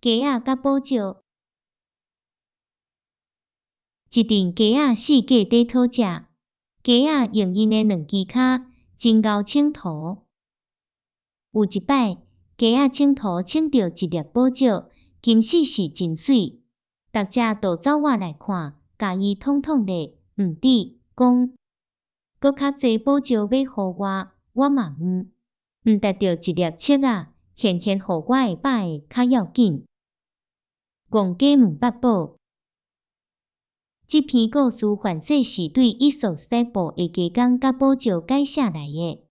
雞仔佮寶石。一陣雞仔四界佇討食，雞仔用𪜶的兩支跤真𠢕衝塗。有一擺，雞仔衝塗衝著一粒寶石，金絲是真媠，逐隻都走倚來看，共伊統統咧，毋止講，閣較濟寶石欲予我，我嘛毋，毋值著一粒粟仔，現現予我會飽的較要緊。戇雞問八寶。這篇故事凡說是對伊索西部的雞公佮寶石改寫來的，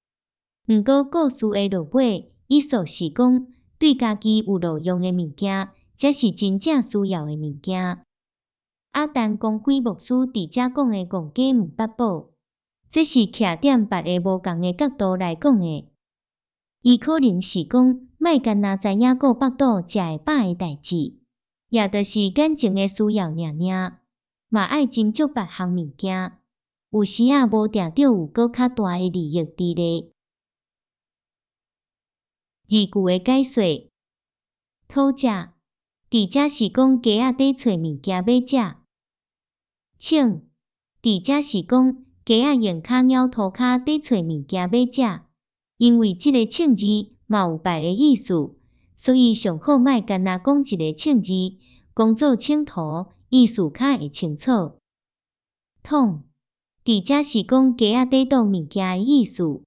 毋過故事的落尾，意思是講對家己有路用的物件，才是真正需要的物件。阿陳光輝牧師佇遮講的戇雞問八寶，這是徛踮別个無仝的角度來講的。伊可能是講，莫干焦知影顧腹肚食會飽的代誌，也就是眼前的需要爾爾。嘛愛斟酌別項物件，有時仔無定著有閣較大的利益佇咧。字句的解說：討食，佇遮是講雞仔佇揣物件欲食；衝，佇遮是講雞仔用跤貓塗跤佇揣物件欲食。因為這个衝字嘛有別的意思，所以上好莫干焦講一个衝字，講做衝塗。意思較會清楚。統，佇遮是講雞仔佇倒物件的意思。